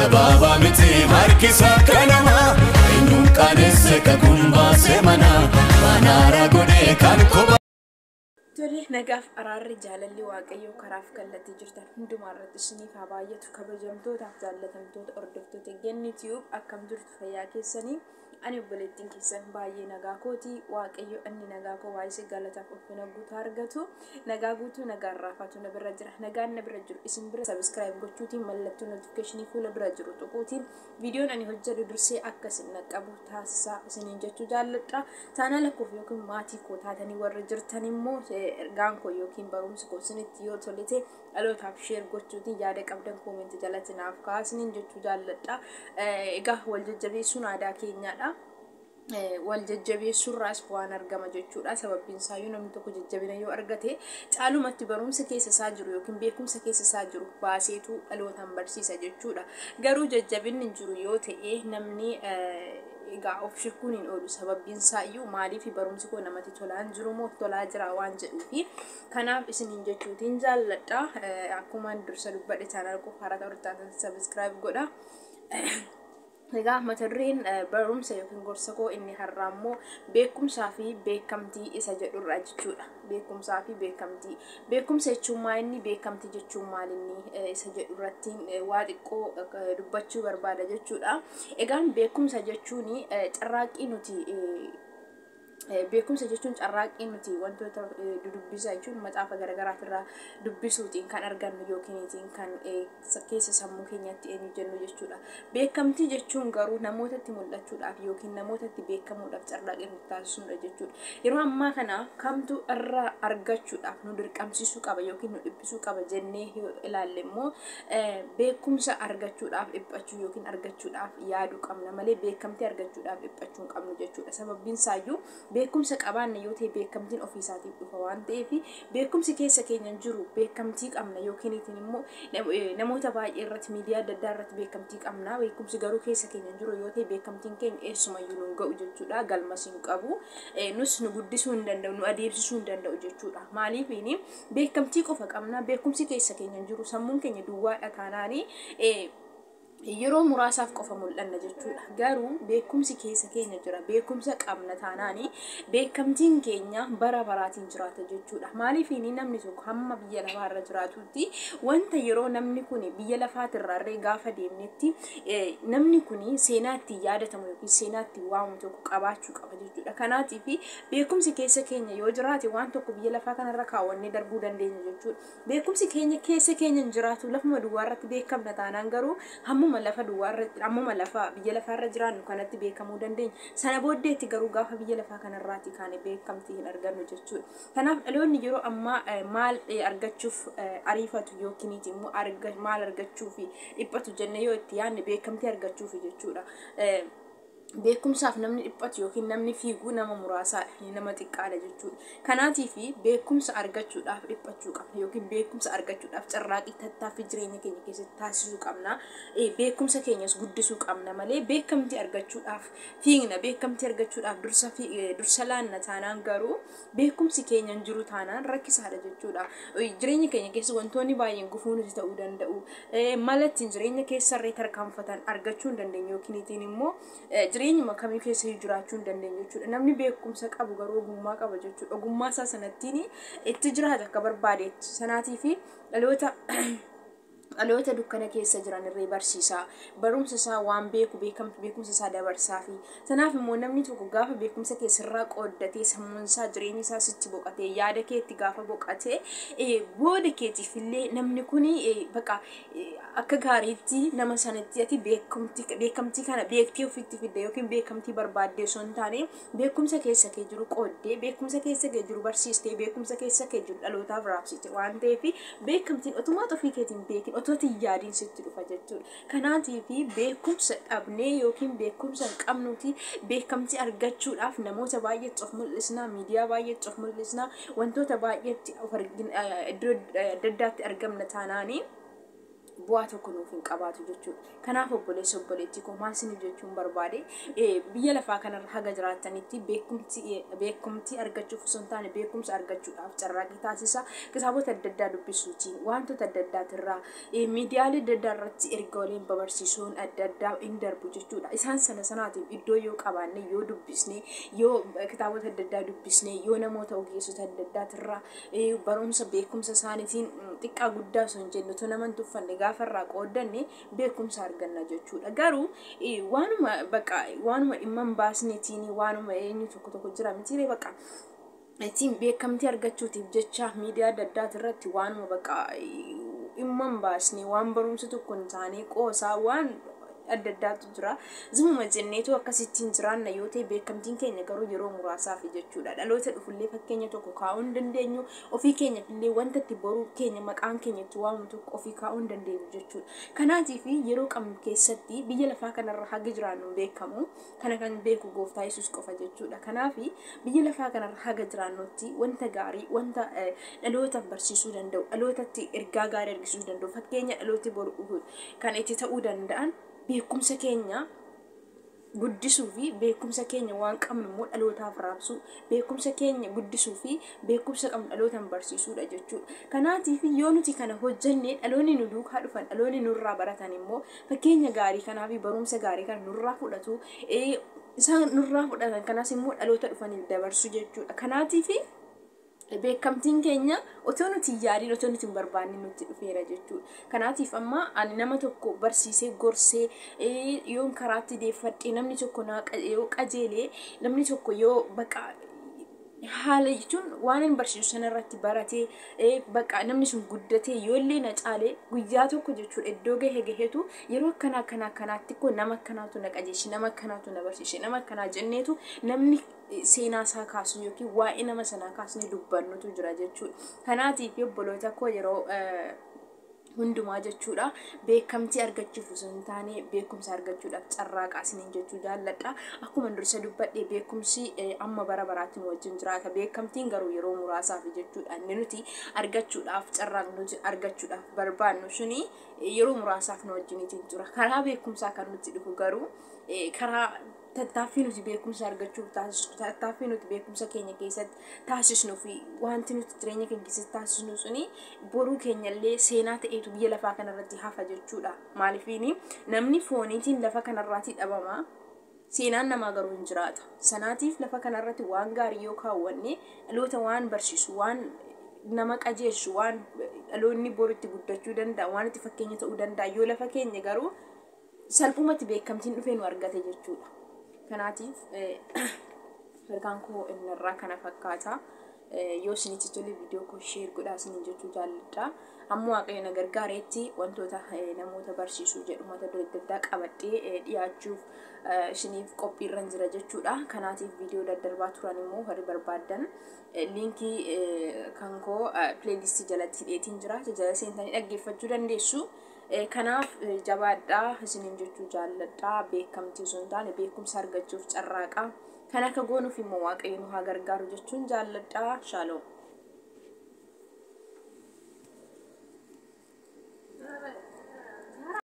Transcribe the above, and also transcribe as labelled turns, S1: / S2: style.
S1: Gabaabaa miti harkisaa kanamaa eenyuun qaanesse kakuun baasee mana waan haaraa godhee kan kophaa.
S2: Tole, nagaaf araarri jaalalli Waaqayyoo karaaf kallattii jirtan hundumaa irratti isiniif haa baay'atu. Kabajamtootaaf jaallatamtoota hordoftoota Genni Tube, akkam jirtu? Fayyaa keessanii? Ani obboleettiin keessan baay'ee nagaa kooti. Waaqayyo inni nagaa koo baay'isee galataaf ulfina guutuu argatu. Nagaa guutuu, nagaan raafatu na bira jira. Nagaan na bira jiru isin bira. Subscribe gochuutiin, mallattoo notification fuula dura jiru tuquutiin viidiyoon ani hojjedhu dursee akka isin naqqabu taasisaa isiniin jechuu jaalladha. Chaanala koof yookiin maatii koo taatanii warra jirtan immoo, ergaan koo yookiin barumsi koo isinitti yoo tolete dhalootaaf share gochuutiin yaada qabdan comment jalatti naaf kaa'aa isiniin jechuu jaalladha. Egaa wal jajjabeessuun aadaa keenyaadha. Wal jajjabeessuurraas bu'aan argama jechuudha. Sababbiin isaayyuu namni tokko jajjabina yoo argate caalumatti barumsa keessa isaa jiru yookiin beekumsa keessa isaa jiru baaseetu dhalootaan barsiisa jechuudha. Garuu jajjabinni hin jiru yoo ta'e namni egaa of shakkuun hin oolu. Sababbiin isaayyuu maaliif barumsi koo namatti tolaa hin jiru moo tolaa jira waan jedhuufi. Kanaaf isiniin jechuutiin jaalladha. Akkuma dursa dubbadhe, channel koo haaraa ta'uu taatan subscribe godha. Egaa mata dureen barumsa yookiin gorsa koo inni har'aa immoo beekumsaa fi beekamtii isa jedhurra jechuudha. Beekumsaa fi beekamtii. Beekumsa jechuun maal inni, beekamtii jechuun maal inni isa jedhurratti waa xiqqoo dubbachuu barbaada jechuudha. Egaan beekumsa jechuun carraaqqii nuti wantoota dudubbisaa jechuun macaafa garaagaraatirraa dubbisuutiin kan argannu yookiin kan keessa sammuu keenyatti eenyu jennu jechuudha. Beekamtii jechuun garuu namootatti mul'achuudhaaf yookiin namootatti beekamuudhaaf carraaqqii nuti taasisnudha jechuudha. Yeroo ammaa kana kamtu irraa argachuudhaaf nu dirqamsiisuu qaba yookiin nu dhiphisuu qaba jennee yoo ilaalle immoo, beekumsa argachuudhaaf dhiphachuu yookiin argachuudhaaf yaaduu qabna malee beekamtii argachuudhaaf dhiphachuu hin qabnu jechuudha. Sababbiin isaayyuu beekumsa qabaanne yoo ta'e beekamtiin ofii isaatiif dhufa waan ta'eef, beekumsi keessa keenya jiru beekamtii qabna yookiin ittiin immoo namoota baay'ee irratti, miidiyaa adda addaa irratti beekamtii qabna. Beekumsi garuu keessa keenya jiru yoo ta'e beekamtiin keenya eessumayyuu nu ga'u jechuudha. Galmas hin qabu, nus nu guddisuu hin danda'u, nu adeemsisuu hin danda'u jechuudha. Maaliif? Beekamtii qofa qabna, beekumsi keessa keenya jiru sammuun keenya duwwaadha taanaanii yeroo muraasaaf qofa mul'anna jechuudha. Garuu beekumsi keessa keenya jira. Beekumsa qabna taanaanii beekamtiin keenya bara baraatiin jiraata jechuudha. Maaliif? Namni tokko hamma biyya lafaarra jiraatutti wanta yeroo namni kun biyya lafaatirraa gaafa deemnetti namni kun seenaa ittiin yaadatamu yookiin seenaa ittiin waamu tokko qabaachuu qaba jechuudha. Kanaatiif beekumsi keessa keenya yoo jiraate waan tokko biyya lafaa kanarra kaawwannee darbuu dandeenya jechuudha. Beekumsi keenya keessa keenya hin jiraatu, lafuma duwwaarratti beekamna taanaan garuu hammuma lafa duwwaarra, hammuma lafa biyya lafaarra jiraannu kanatti beekamuu dandeenya. Sana booddeetti garuu gaafa biyya lafaa kanarraati kaane beekamtii hin argannu jechuudha. Kanaaf dhaloonni yeroo ammaa maal argachuuf ariifatu yookiin immoo maal argachuuf dhiphatu jennee yoo itti yaadne, beekamtii argachuuf jechuudha. Beekumsaaf namni dhiphatu yookiin namni fiigu nama muraasaadha, nama xiqqaadha jechuudha. Kanaatiif beekumsa argachuudhaaf dhiphachuu qabna yookiin beekumsa argachuudhaaf carraaqqii, tattaaffii jireenya keenya keessatti taasisuu qabna. Beekumsa keenyas guddisuu qabna malee beekamtii argachuudhaaf fiigna, beekamtii argachuudhaaf dursa laanna taanaan garuu beekumsi keenya hin jiru taanaan rakkisaadha jechuudha. Jireenya keenya keessa wantoonni baay'een gufuu nuti ta'uu danda'u. Mala ittiin jireenya keessarree tarkaanfatan argachuu hin dandeenyu yookiin immoo jireenyuma kamii keessa jiraachuu hin dandeenyu jechuudha. Namni beekumsa qabu garuu ogummaa qaba jechuudha. Ogummaa isaa sanattiin itti jiraata akka barbaadetti. Sanaatiif dhaloota dukkana keessa jiran irree barsiisaa, barumsa isaa waan beeku beekumsa isaa dabarsaa fi sanaaf immoo namni tokko gaafa beekumsa keessarraa qooddatee sammuun isaa, jireenyi isaa sitti boqotee, yaada keetti gaafa boqotee, booda keetiif illee namni kun bakka akka gaariitti nama sanatti ati beekamtii kana beektee ofitti fidde yookiin beekamtii barbaaddee osoo hin taane, beekumsa keessa kee jiru qooddee, beekumsa keessa kee jiru barsiistee, beekumsa keessa kee jiru dhalootaaf raabsite waan ta'eef, beekamtiin otumaat ofii keetiin beekin, otoo ati yaadiin sitti dhufa jechuudha. Kanaatiif beekumsa dhabnee yookiin beekumsa hin qabnuti beekamtii argachuudhaaf namoota baay'eetti of mul'isnaa, miidiyaa baay'eetti of mul'isnaa, wantoota baay'eetti of iddoo adda addaatti argamna taanaanii Bu'aa tokko nuuf hin qabaatu jechuudha. Kanaaf obboleessa, obboleettii koo, maal isiniif jechuun barbaade, biyya lafaa kanarra haga jiraattanitti beekumtii argachuuf osoo hin taane beekumsa argachuudhaaf carraaqqii taasisa. Kitaabota adda addaa dubbisuutiin, wantoota adda addaatirraa, miidiyaalee adda addaa irratti erga waliin babarsiisuun adda addaa hin darbu jechuudha. Isaan sana sanaatiif iddoo yoo qabaanne, yoo dubbisne, yoo kitaabota adda addaa dubbisne, yoo namoota ogeessota adda addaatirraa barumsa beekumsa isaaniitiin xiqqaa guddaa osoo hin jenne, otoo nama hin tuffanne, gaafa irraa qooddanne beekumsa arganna jechuudha. Garuu waanuma bakka waanuma dhimma hin baasneetiin, waanuma eenyu tokko tokko jira mitiiree, bakka ittiin beekamtii argachuutiif jecha miidiyaa adda addaati irratti waanuma bakka dhimma hin baasne, waan barumsa tokko hin taane, qoosaa waan adda addaatu jira. Zimuma jenneetu akkasittiin jiraanna yoo ta'e, beekamtiin keenya garuu yeroo muraasaaf jechuudha. Dhaloota dhufullee fakkeenya tokko kaa'uu hin dandeenyu. Ofii keenyaaf illee wanta itti boruu keenya maqaan keenya itti waamamu tokko ofii kaa'uu hin dandeenyu jechuudha. Kanaatiif yeroo qabnu keessatti, biyya lafaa kanarra haga jiraannu hin beekamu. Kana kan beeku Gooftaa Yesuus qofa jechuudha. Kanaaf biyya lafaa kanarra haga jiraannutti wanta gaarii, wanta dhalootaaf barsiisuu danda'u, dhalootatti ergaa gaarii argisiisuu danda'u, fakkeenya dhalooti boru kan itti ta'uu danda'an, beekumsa keenya guddisuu fi beekumsa keenya waan qabnu immoo dhalootaaf raabsuu, beekumsa keenya guddisuu fi beekumsa qabnu dhalootaan barsiisuudha jechuudha. Kanaatiif yoo nuti kana hojjenne, dhaloonni nu duukaa dhufan, dhaloonni nurraa baratan immoo fakkeenya gaarii kanaa fi barumsa gaarii kana nurraa fudhatu. Isaan nurraa fudhatan kanas immoo dhaloota dhufaniif dabarsu jechuudha. Kanaatiif beekamtiin keenya otoo nuti hin yaadin, otoo nuti hin barbaanne nutti dhufeera jechuudha. Kanaatiif amma ani nama tokko barsiisee, gorsee, yoon karaatti deeffadhee, namni tokko yoo qajeelee, namni tokko yoo baqa haala jechuun waan hin barsiisu sanarratti baratee, baqa namni sun guddatee yoo illee na caalee guyyaa tokko jechuudha, iddoo gahe gaheetu yeroo akkanaa akkanaa akkanaatti koo nama akkanaatu na qajeelche, nama akkanaatu na barsiise, nama akkanaa jenneetu namni seenaa isaa kaasu yookiin waa'ee nama sanaa kaasnee dubbannutu jira jechuudha. Kanaatiif obboloota koo, yeroo hundumaa jechuudha, beekamtii argachuuf osoo hin taane beekumsa argachuudhaaf carraaqaa isiniin jechuu jaalladha. Akkuma dursa dubbadhe, beekumsi amma bara baraatti nu wajjin jiraata. Beekamtiin garuu yeroo muraasaaf jechuudha. Inni nuti argachuudhaaf carraaqnu, nuti argachuudhaaf barbaannu suni yeroo muraasaaf nu wajjiniitiin tura. Karaa beekumsaa kan nutti dhufu garuu, karaa tattaaffii nuti beekumsa argachuuf taasisnu, tattaaffii nuti beekumsa keenya keessatti taasisnuu fi wanti nuti jireenya keenya keessatti taasisnu suni boruu keenyallee seenaa ta'eetu biyya lafaa kanarratti hafa jechuudha. Maaliifiini namni fooniitiin lafa kanarraatii dhabama. Seenaan namaa garuu hin jiraata. Sanaatiif lafa kanarratti waan gaarii yoo kaawwanne, dhaloota waan barsiisu, waan nama qajeelchu, waan dhaloonni boru itti guddachuu danda'a, waan itti fakkeenya ta'uu danda'a yoo lafa keenya garuu salphumatti beekamtiin dhufee nu argate jechuudha. Kanaatiif ergaan koo inni irraa kana fakkaata. Yoo isinitti tole, viidiyoo koo share godhaa isiniin jechuu jaalladha. Ammoo Waaqayyo na gargaareetti wantoota namoota barsiisuu jedhu mata duree adda addaa qabadhee dhiyaachuuf isiniif qophiirran jira jechuudha. Kanaatiif viidiyoo daddarbaa turan immoo warri barbaaddan liinkii kan koo playlistii jalatti hidheetiin jira. Jala seentanii dhaggeeffachuu dandeessu. Kanaaf jabaadhaa isiniin jechuu jaalladha. Beekamtii osoo hin taane beekumsa argachuuf carraaqaa. Kan akka goonuuf immoo Waaqayyo nu haa gargaaru jechuun jaalladha. Shaaloom.